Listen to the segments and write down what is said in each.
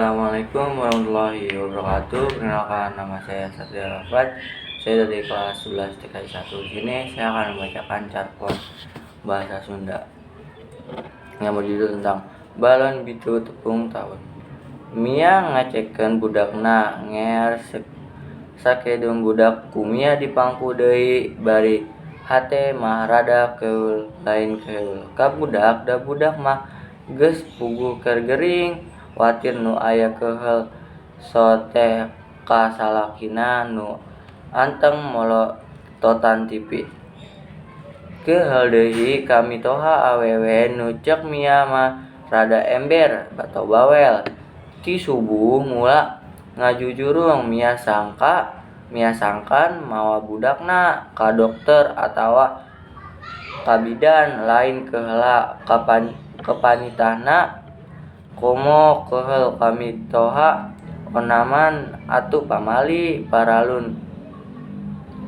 Assalamualaikum warahmatullahi wabarakatuh. Perkenalkan, nama saya Satria Rafat. Saya dari kelas 11 TKI 1. Di sini saya akan membacakan carpon bahasa Sunda yang berjudul tentang balon bitu tepung tahun. Mia ngecekeun budakna ngeer sakedung budak ku Mia dipangku deui bari hate mah rada keul lain keul ka budak da budak mah geus puguh keur gering. Watir nu aya keheul so teh ka salakina nu anteng molototan tipi. Keheul deui ka mitoha awewe nu ceuk Mia mah rada ember atau bawel. Ti subuh mula ngajujurung Mia sangkan mawa budakna ka dokter atawa ka bidan lain keheula kapanitahna komo keheul ka mitoha onaman atuh pamali paralun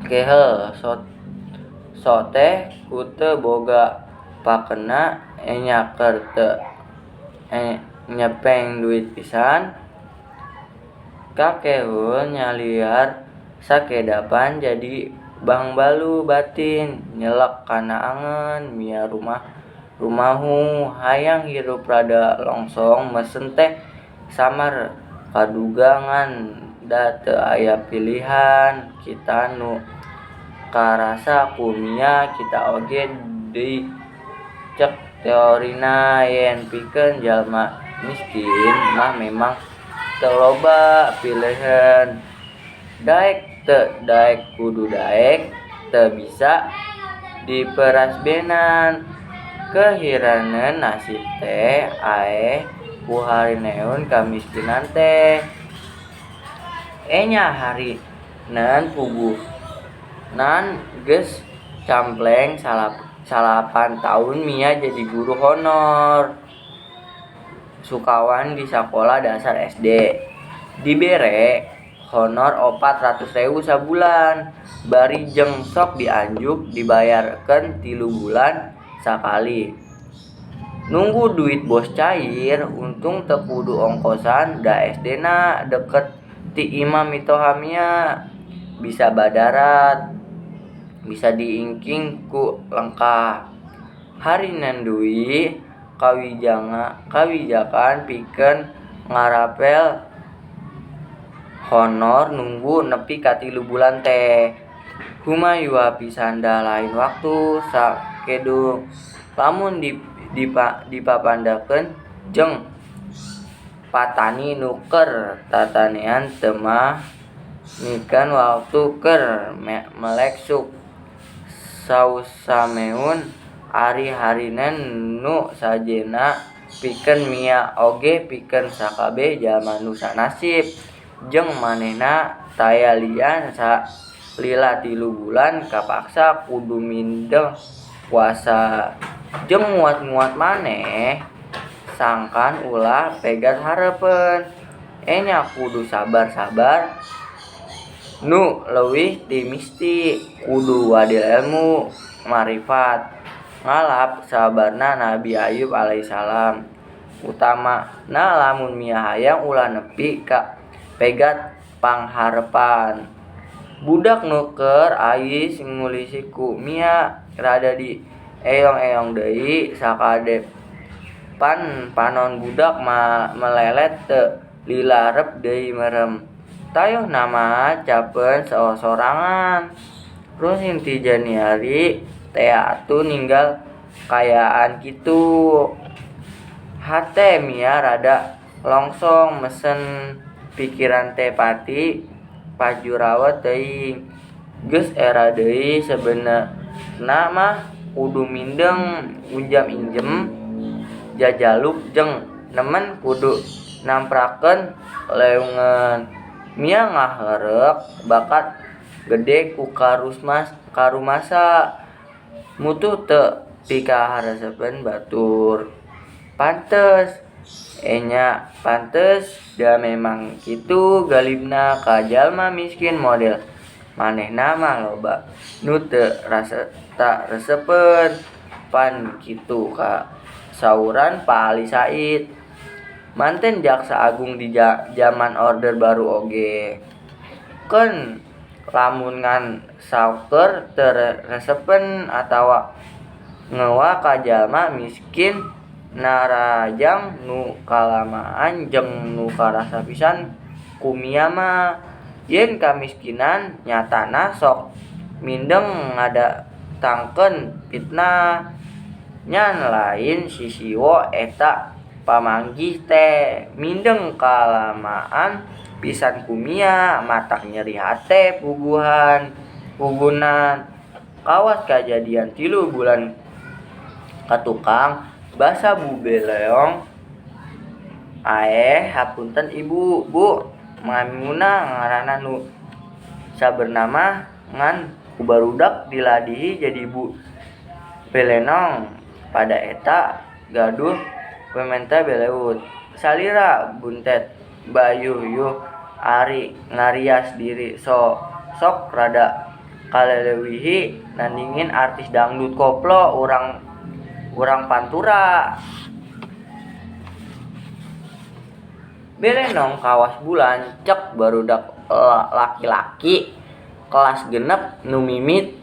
keheul so teh ku teu boga pakena enya keur teu nyepeng duit pisan. Kakehul nyaliar sakedapan jadi bangbalu batin nyelek kana angeun Mia rumahu hayang hirup rada longsong mesen teh samar kaduga ngan da teu aya pilihan kita nu karasa ku Mia kita oge deui cek teorina yen pikeun jalma miskin mah memang teu loba pilihan daek teu daek kudu daek teu bisa diperasbenan. Kehiraneun nasib teh aeh ku harineun kamiskinan teh. Enya harineun puguhnan geus campleng 9 taun Mia jadi guru honor sukawan di sakola dasar SD. Dibere honor 400.000 sabulan bari jeung sok dianjuk dibayarkeun 3 bulan sakali. Nunggu duit bos cair untung teu kudu ongkosan da SD na deket ti imah mitoha Mia. Bisa badarat bisa diingking ku lengkah. Harineun deui kawijakan pikeun ngarapel honor nunggu nepi ka 3 bulan teh. Humayua pisan da lain waktu sakedung lamun dipapandakeun jeung patani nu keur tatanean teu mah mikeun waktu keur melek sausameun ari harineun nu sajena pikeun Mia oge pikeun sakabeh jalma nu sanasib jeung manehna taya lian salila 3 bulan kapaksa kudu mindeng puasa jeung nguat-nguat maneh sangkan ulah pegat hareupeun. Enya kudu sabar-sabar nu leuwih ti misti kudu wadil ilmu marifat ngalap sabarna Nabi Ayub alaihissalam. Utamana lamun Mia hayang ulah nepi ka pegat pangharepan. Budak nu keur ais ngulisi ku Mia rada di eyong-eyong deui sakadepan panon budak melelet teu lilarep deui merem. Tayohna mah capeun sorangan. Rungsing ti Januari teh atuh ninggal kayaan kitu. Hate Mia rada longsong mesen pikiran teh pati pajurawat teuing. Geus era deui sabenerna mah kudu mindeng unjam injem jajaluk jeung nemen kudu namprakeun leungeun. Mia ngaheurek bakat gede ku karumasa mutuh teu pikaharesepeun batur. Pantes enya pantes da memang kitu galibna ka jalma miskin model manehna mah loba nu teu resepeun. Pan kitu ka sauran Pak Ali Said. Manten Jaksa Agung di jaman Orde Baru oge. Keun lamun ngan saukur teu resepeun atawa ngewa ka jalma miskin narajang nu kalamaan jeung nu karasa pisan ku Mia mah. Yen kamiskinan nyatana sok mindeng ngadatangkeun fitnah. Nyan lain sisiwo eta pamanggih teh mindeng kalamaan pisan ku Mia matak nyeri hate puguhan pugunan. Kawas kajadian 3 bulan katukang basa Bu Beleong aeh hapunten ibu Bu Maimunah ngaranna nu sabenerna mah ngan ku barudak diladihi jadi Bu Belenong pada eta gaduh pamenta beleut. Salira buntet bayuh-yuh ari ngarias diri sok rada kaleleuwihi nandingin artis dangdut koplo urang pantura. Belenong kawas bulan cek barudak laki-laki kelas 6 nu mimit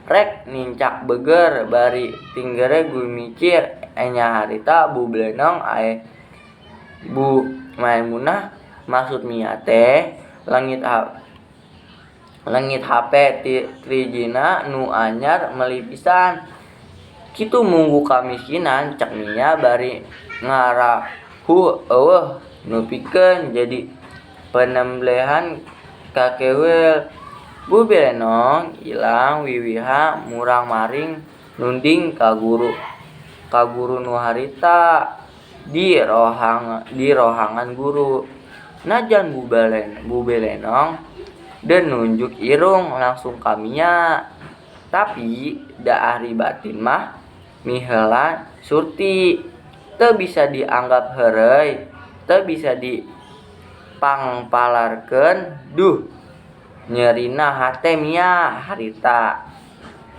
rek nincak beger bari tinggere gumicir enya harita Bu Belenong ae Bu Maimunah maksud Mia teh lengit HP trijina nu anyar meuli pisan. Kitu munggu kamiskinan cek Mia bari ngarahu eueuh nu pikeun jadi penemblehan kakeuweul. Bu Belenong ilang wiwiha murang-maring nunding ka guru nu harita di rohangan guru. Najan Bu Belenong den nunjuk irung langsung ka Mia, tapi da ari batin mah miheula Surti. Teu bisa dianggap heureuy, teu bisa dipangpalarkeun. Duh nyerina hate Mia harita.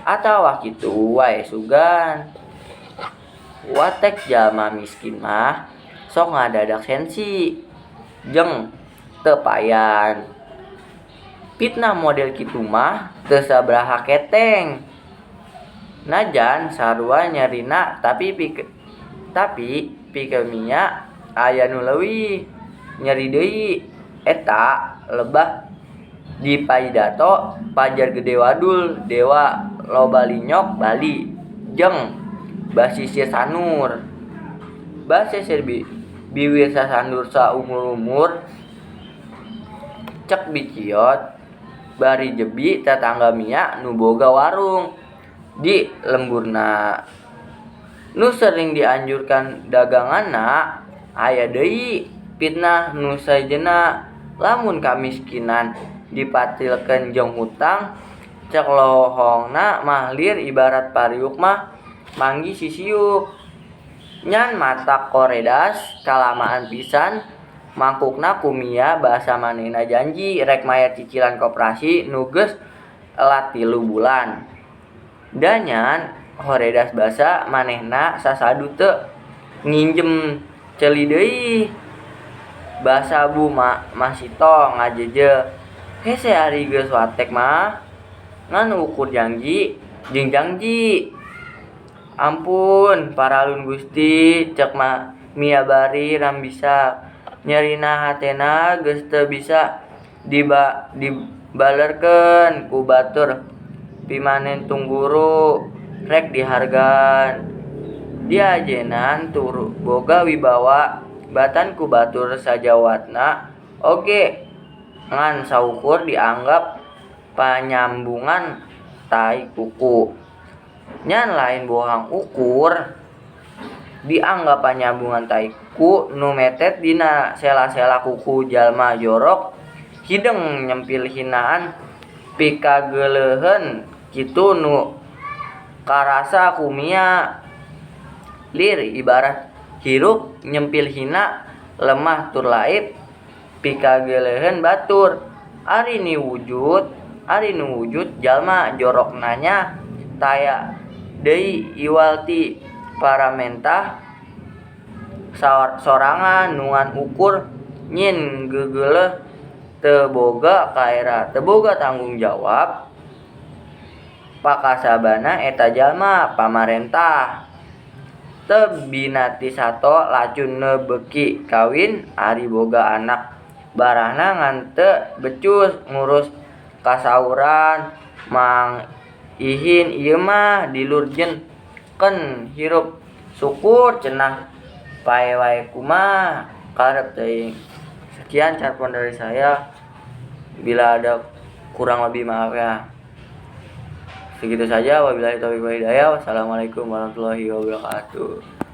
Atawa kitu wae sugan. Watek jalma miskin mah sok ngadadak sensi jeung teu payan. Fitnah model kitu mah teu sabaraha keteng. Najan sarua nyerina tapi pikeun Mia aya nu leuwih nyeri deui. Eta lebah di Paidato Pajar Gede Wadul Dewa Loba Linyok Bali jeung basisir Sanur. Basisir biwir sasandur saumur-umur cek biciot bari jebi tetangga Mia nu boga warung di lemburna. Nu sering dianjurkan daganganna aya deui fitnah nu sejenna. Lamun kamiskinan dipatilkeun jeung hutang cek lohongna mah lir ibarat pariuk mah manggi sisiuk. Nyan mata koredas kalamaan pisan mangkukna ku Mia basa manehna janji rek mayar cicilan koperasi nu geus elat 3 bulan. Da nyan horedas basa manehna sasadu teu nginjem ceuli deui. Basa Bu Masito ngajeje hese ari geus watek mah ngan ukur janji jeung janji. Ampun paralun Gusti cek Mia bari rambisa. Nyerina hatena geus teu bisa dibalerkeun ku batur pimanen tungguru rek dihargan. Diajenan turu boga wibawa batan ku batur sajawatna oge ngan saukur dianggap panyambungan tai kuku. Nyan lain bohang ukur dianggap panyambungan tai kuku nu metet dina sela-sela kuku jalma jorok hideng nyempil hinaan pikageuleuheun kitu nu karasa ku Mia. Lir ibarat hirup nyempil hina lemah tur laib pikageuleuheun batur. Ari nu wujud jalma jorok nanya taya deui iwal ti paramentah Sorangan nu ngan ukur nyieun gegeleuh teu boga kaera teu boga tanggung jawab pakasabana eta jalma pamarentah. Teu binati sato lacun nu beuki kawin ari boga anak barahna ngan teu becus ngurus kasauran Mang Ihin ieu mah dilurjunkeun hirup syukur cenah paeh wae kumaha karep teuing. Sekian carpon dari saya, bila ada kurang lebih maaf ya. Segitu saja, wabillahi taufiq wal hidayah. Wassalamualaikum warahmatullahi wabarakatuh.